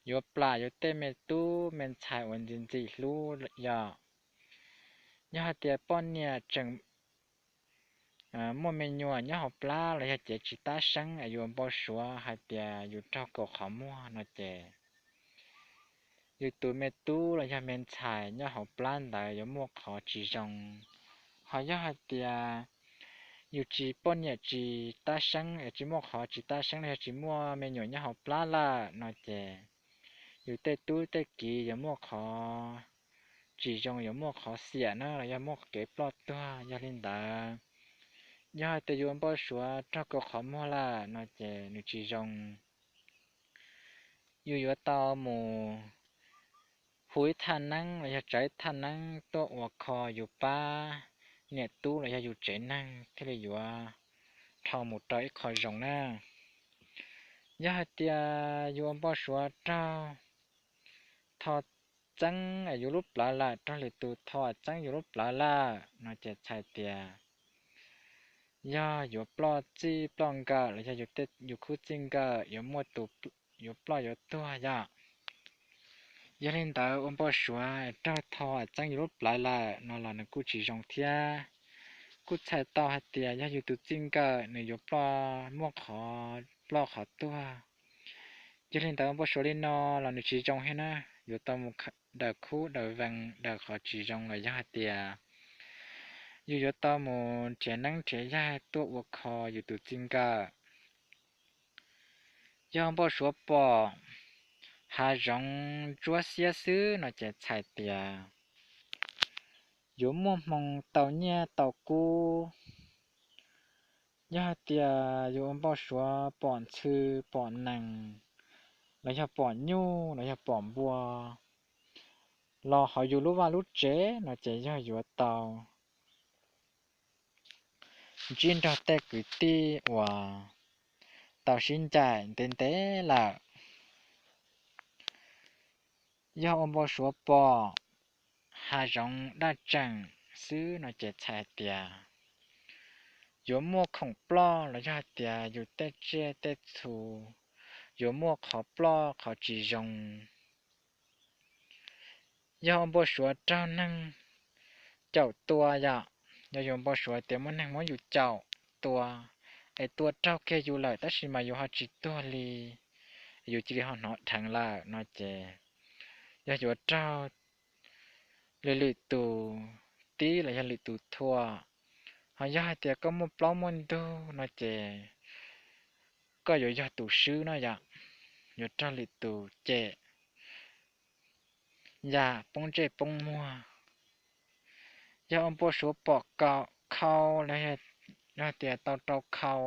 yuav plam yuav tej me tub me ntxhais uas ntxim ntxim hlub yom. Yog hais tias poj niam tseem muaj me nyuam nyob hauv plab los yog cev tsis tab seeb es yus npau suav hais tias yus raug kaus qhov muag no ces yus tus me tub los yog me ntxhais nyob hauv plab ntawd yuav muaj qhov tsis zoo. Ho yog hais tias yus tsis poj niam tsis tab seeb es tsis muaj qhov tsis tab seeb los yog tsis muaj me nyuam nyob hauv plab lawm no ces yus tej tub tej kiv yuav muaj qhov tsis zoo, yuav muaj qhov xiam na los yog muaj kev ploj tuag. Yog li ntawd, yog hais tias yus npau suav raug kaus qhov muag lawm no ces nws tsis zoo. Yus yuav tau mus hu ib thaj neeb los yog tsa ib thaj neeb tuaj ua kho yus pab niam tub los yog yus tsev neeg thiaj li yuav dhau mus rau ib qho zoo na. Yog hais tias yus ua npau suav raug tho txeeb yus lub plawv lawm, raug lwm tus tho txeeb yus lub plawv lawm no ces txhais tias yog yuav ploj txij ploj nkawm los yog yus khub txij nkawm yuav muaj tus yuav ploj yuav tuag yom. Yog li ntawd ua npau suav raug thaum txeeb yus lub plawv lawm no los nws kuj tsis zoo thiab. Kuj txhais tau hais tias yog yus tus txij nkawm nws yuav ploj, muaj qhov ploj qhov tuag. Yog li ntawd ua npau suav li no los nws tsis zoo thiab na, yuav tau mus daws khub daws vees daws qhov tsis zoo los yog hais tias yus yuav tau mus nrhiav neeb nrhiav yaig tuaj ua kho yus tus txij nkawm. Yog npau suav pom hav zoov ntsuab xiab xwb no ces txhais tias yuav muaj hmoo tau nyiaj tau kub. Yog hais tias yus ua npau suav pom ntxhw pom nees los yog pom nyuj los yog pom npua los hauv yus lub vaj lub tsev no ces yog yuav tau ntsib nrog tej kwv tij uas tau sib ncaim ntev ntev lawm. Yog ua npau suav pom hav zoov daj tseem xwb no ces txhais hais tias yuav muaj khoom ploj los yog hais tias yus tej tsiaj tej txhu yuav muaj qhov ploj qhov tsis zoo. Yog ua npau suav raug neeg caum tua yom, yog yuav npau suav tias muaj neeg muab yus caum tua, es tua raug kiag yus lawm tab sis mas yus ho tsis tuag li, yus cia li ho hnov dheev lawm no ces yog yuav raug lwm lwm tus tib los yog lwm tus thuam. Ho yog hais tias koj muaj plaub muaj ntug no ces koj yuav yog tus swb no yom, yuav raug lwm tus cem, yam poob ntsej poob muag. Yog ua npau suav pom khau, yog tias tau rau khau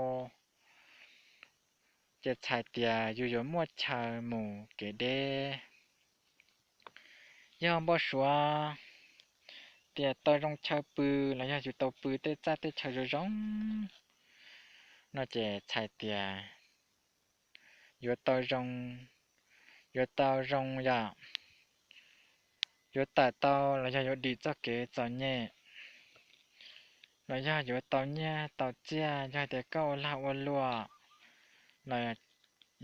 ces txhais tias yus yuav muaj chaw mus kev deb. Yog npau suav tias tau zoo chaw pw los yog yus tau pw tej txaj tej chaw zoo zoo no ces txhais tias yuav tau zoo, yuav tau zoo yam, yuav tawm tau los yog yuav dim txoj kev txom nyem, los yog yuav tau nyiaj tau txiaj. Yog hais tias koj ua lag ua luam los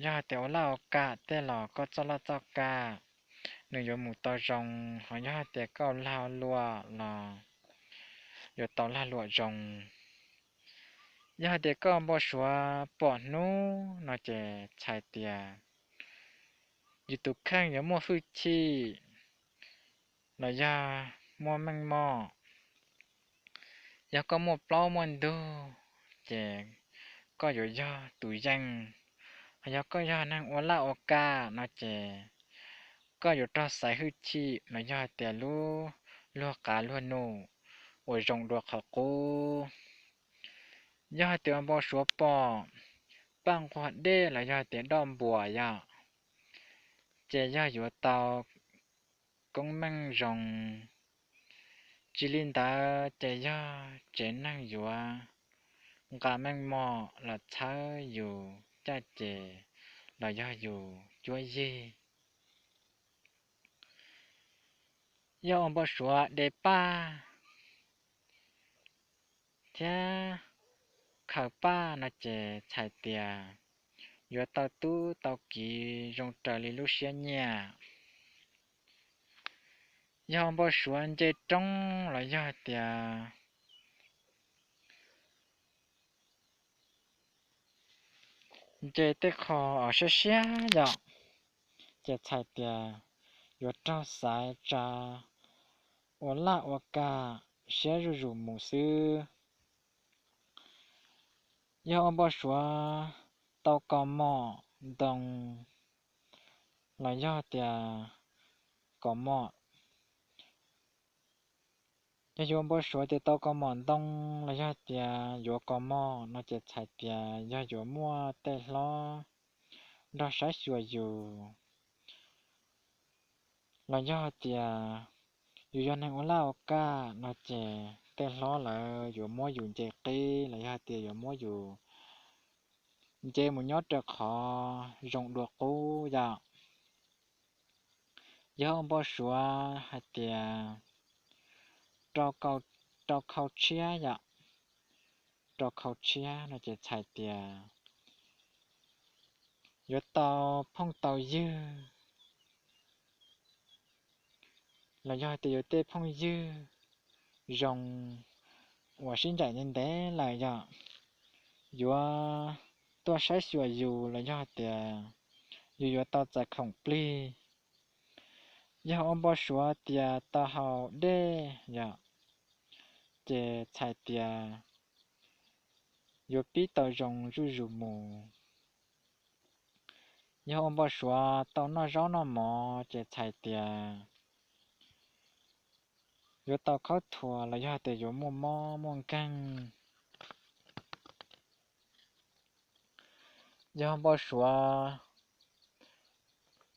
yog hais tias ua laj ua kam tej los koj txoj laj txoj kam nws yuav mus tau zoo. Ho yog hais tias koj ua lag ua luam los yuav tau lag luam zoo. Yog hais tias koj npau suav pom hnub no ces txhais tias yus tus kheej yuav muaj hwj chim los yog muaj meej mom. Yog koj muaj plaub muaj ntug ces koj yuav yog tus yeej. Ho yog koj yog neeg ua laj ua kam no ces koj yuav raug xaiv hwj chim los yog hais tias lub luag qav luag num uas zoo dua qhov qub. Yog hais tias ua npau suav pom paj nquag dej los yog hais tias doj npuas yom, ces yog yuav tau koob meej zoo. Tsis li ntawd ces yog tsev neeg yuav nqa meej mom los txhawb yus caj ces los yog yus cuab yig. Yog ua npau suav de paj thiab khaws paj no ces txhais tias yuav tau tub tau kiv zoo raws li lub siab nyiam. Yog ua npau suav nce roob los yog hais tias nce tej qho uas siab siab yom, ces txhais tias yuav raug xaiv tsa ua laj ua kam siab zuj zus mus xwb. Yog ua npau suav tau kaus mom ntoo los yog tias kaus mom, yog yuav npau suav tias tau kaus mom ntoo los yog tias yuav kaus mom no ces txhais tias yog yuav muaj tej hlob nrog saib xyuas yus, los yog tias yus yog neeg ua laj ua kam no ces tej hlob lawv yuav muab yus nce qib los yog tias yuav muab yus nce mus nyob rau qhov zoo dua qub yom. Yog ua npau suav hais tias rau khau tshiab yom, rau khau tshiab no ces txhais tias yuav tau phooj tau ywg los yog tias yus tej phooj ywg zoo uas sib ncaim ntev ntev lawm yom, yuav tuaj saib xyuas yus los yog tias yus yuav tau txais khoom plig. Yog ua npau suav tias tau haus dej yom, ces txhais tias yuav pib tau zoo zuj zus mus. Yog ua npau suav tau noj zaub noj mov ces txhais tias yuav tau khaub thuas los yog tias yuav muaj mob muaj nkeeg. Yog npau suav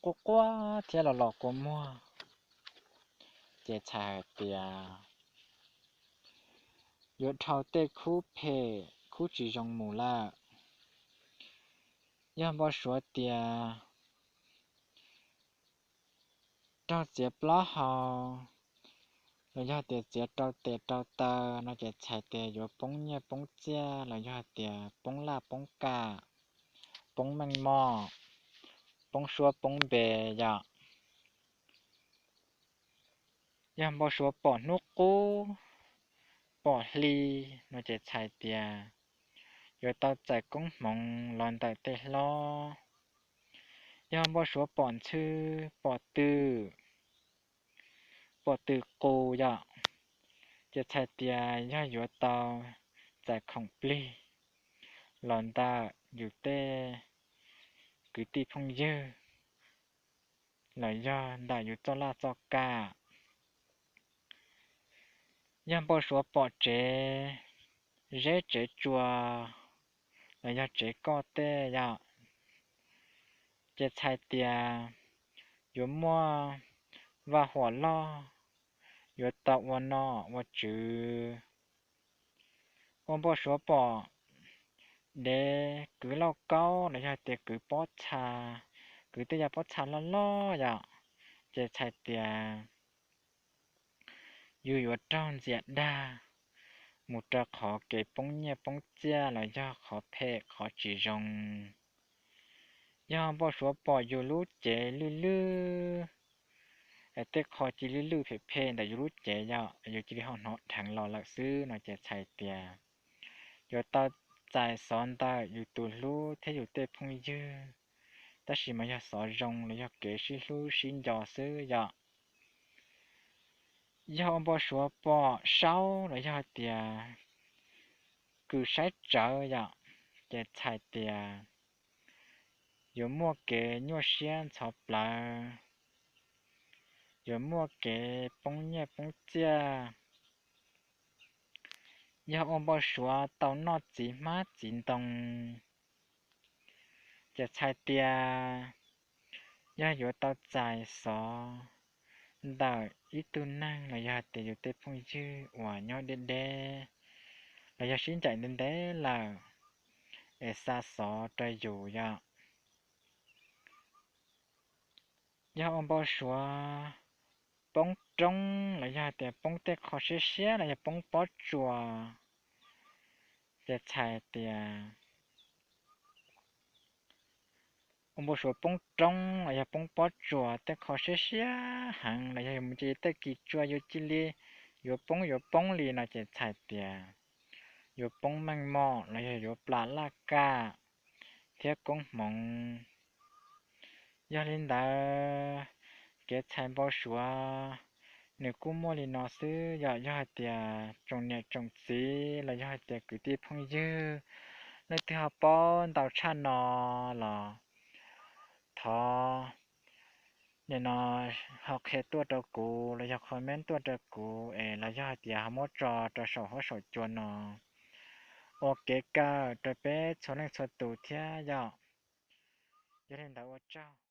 quaj quaj thiab los los kua muag, ces txhais hais tias yuav dhau tej khub phem khub tsis zoo mus lawm. Yog npau suav tias raug txiav plaub hau los yog tias txiav rau tes rau taw no ces txhais tias yuav poob nyiaj poob txiaj los yog tias poob laj poob kam, poob meej mom, poob suab poob npe yom. Yog npau suav pom hnub qub, pom hli no ces txhais tias yuav tau txais koob hmoov los ntawm tej hlob. Yog npau suav pom ntxhw, pom twm, pom twm qus yom, ces txhais tias yog yuav tau txais khoom plig los ntawm yus tej kwv tij phooj ywg los yog ntawm yus txoj laj txoj kam. Yog npau suav pom tsev zeb tsev tsua los yog tsev koj tej yom, ces txhais tias yuav muaj vaj huam loj, yuav tau ua nom ua tswv. Ua npau suav pom dev kwv lauj kaub los yog tias kwv pob txha, kwv tej yam pob txha loj loj yom, ces txhais tias yus yuav raug ntxias dag mus rau qhov kev poob nyiaj poob txiaj los yog qhov phem qhov tsis zoo. Yog npau suav pom yus lub cev lwj lwj, tej qho cia li lwj lwj phem phem ntawm yus lub cev yom, yus cia li ho hnov dheev los lawm xwb no ces txhais tias yuav tau txais xov ntawm yus tus hlub thiab yus tej phooj ywg, tab sis mas yog xov zoo los yog kev sib hlub sib nco xwb yom. Yog ua npau suav pom saub los yog hais tias kws saib tsawv yom, ces txhais tias yuav muaj kev nyuaj siab ntxhov plawv, yuav muaj kev poob nyiaj poob txiaj. Yog ua npau suav tau noj txiv hmab txiv ntoo, ces txhais tias yog yuav tau txais xov ntawm ib tug neeg los yog hais tias yus tej phooj ywg uas nyob deb deb los yog sib ncaim ntev ntev lawm es xa xov rau yus yom. Yog ua npau suav poob roob los yog hais tias poob tej qho siab siab los yog poob pob tsuas, ces txhais tias ua npau suav poob roob los yog poob pob tsuas tej qho siab siab heev los yog mus cia tej kis tsua yuav cia li yuav poob yuav poob li no ces txhais tias yuav poob meej mom los yog yuav plam laj kam thiab koob hmoov. Yog li ntawd, kev txhais npau suav nws kuj muaj li no xwb yom. Yog hais tias tsoom niam tsoom txiv los yog hais tias kwv tij phooj ywg leej twg ho paub ntau tshaj no los thov nim no ho qhia tuaj rau kuv los yog comment tuaj rau kuv es los yog hais tias ho muab tso rau saum huab saum cua no ua kev kawm rau peb txhua leej txhua tus thiab yom. Yog li ntawd ua tsaug.